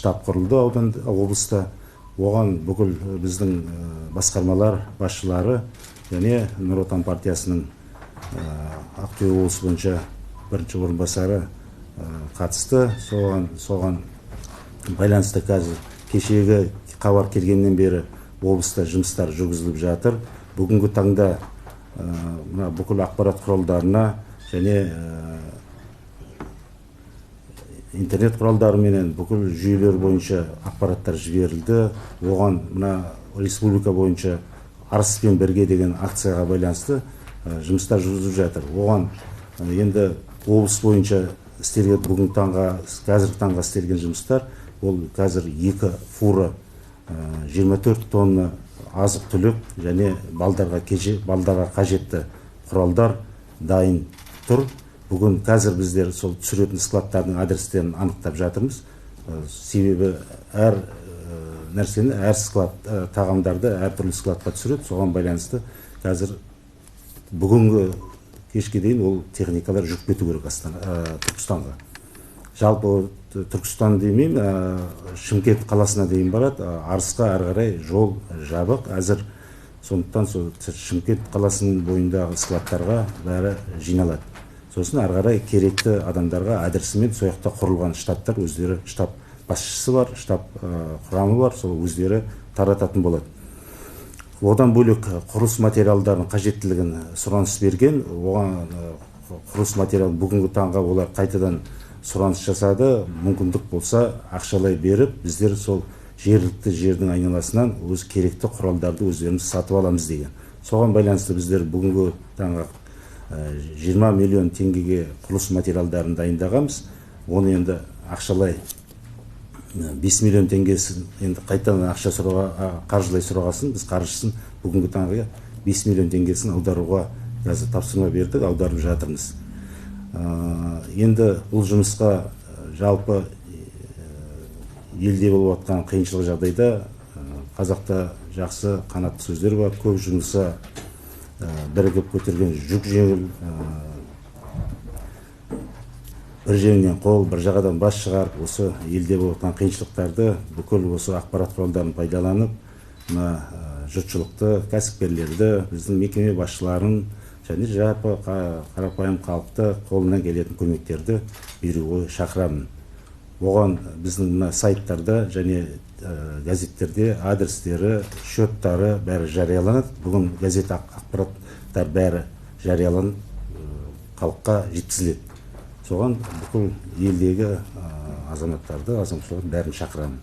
штаб құрылды аудан облыста. Оған бүкіл біздің басқармалар басшылары және Нұр Отан партиясының Ақтөбе облысы бойынша бірінші орынбасары қатысты. Соған байланысты қазір кешегі хабар келгеннен бері облыста жұмыстар жүргізіліп жатыр. Бүгінгі таңда мына бүкіл ақпарат құралдарына және интернет құралдарыменен бүкіл жүйелер бойынша ақпараттар жіберілді. Оған мына республика бойынша Арыспен бірге деген акцияға байланысты жұмыстар жүргізіліп жатыр. Оған енді облыс бойынша істелген бүгінгі таңға, қазіргі таңға істелген жұмыстар, ол қазір 2 фура 24 тонна азық-түлік және балдарға қажетті құралдар дайын тұр. Бүгін қазір біздер сол түсіретін складтардың адрестерін анықтап жатырмыз. Себебі әр нәрсені, әр склад тағамдарды әртүрлі складқа түсіреді. Соған байланысты қазір бүгінгі кешке дейін ол техникалар жүріп кету керек Түркістанға. Жалпы Түркістан демеймін, Шымкент қаласына дейін барады. Арысқа әрі қарай жол жабық әзір. Сондықтан сол Шымкент қаласының бойындағы складтарға бәрі жиналады. Сосын әрі қарай керекті адамдарға адресімен сол жақта құрылған штабтар өздері, штаб басшысы бар, штаб құрамы бар, сол өздері тарататын болады. Одан бөлек құрылыс материалдарының қажеттілігін сұраныс берген. Оған құрылыс материалы бүгінгі таңға олар қайтадан сұраныс жасады. Мүмкіндік болса ақшалай беріп, біздер сол жергілікті жердің айналасынан өз керекті құралдарды өздеріміз сатып аламыз деген. Соған байланысты біздер бүгінгі таңға 20 миллион теңгеге құрылыс материалдарын дайындағанбыз. Оны енді ақшалай 5 миллион теңгесін енді қайтадан ақша сұрауға, қаржылай сұрағасын, біз қаржысын бүгінгі таңға 5 миллион теңгесін аударуға қазір тапсырма бердік, аударып жатырмыз. Енді бұл жұмысқа жалпы елде болып жатқан қиыншылық жағдайда қазақта жақсы қанатты сөздер бар, көп жұмыса бірігіп көтерген жүк жеңіл, бір жеңнен қол, бір жағадан бас шығарып, осы елде болып жатқан қиыншылықтарды бүкіл осы ақпарат құралдарын пайдаланып, мына жұртшылықты, кәсіпкерлерді, біздің мекеме басшыларын және жалпы қарапайым халықты қолынан келетін көмектерді беруге шақырамын. Оған біздің мына сайттарда және газеттерде адрестері, счеттары бәрі жарияланады. Бүгін газет ақпараттар бәрі жарияланып, халыққа жеткізіледі. Соған бүкіл елдегі азаматтарды, азаматшаларды бәрін шақырамын.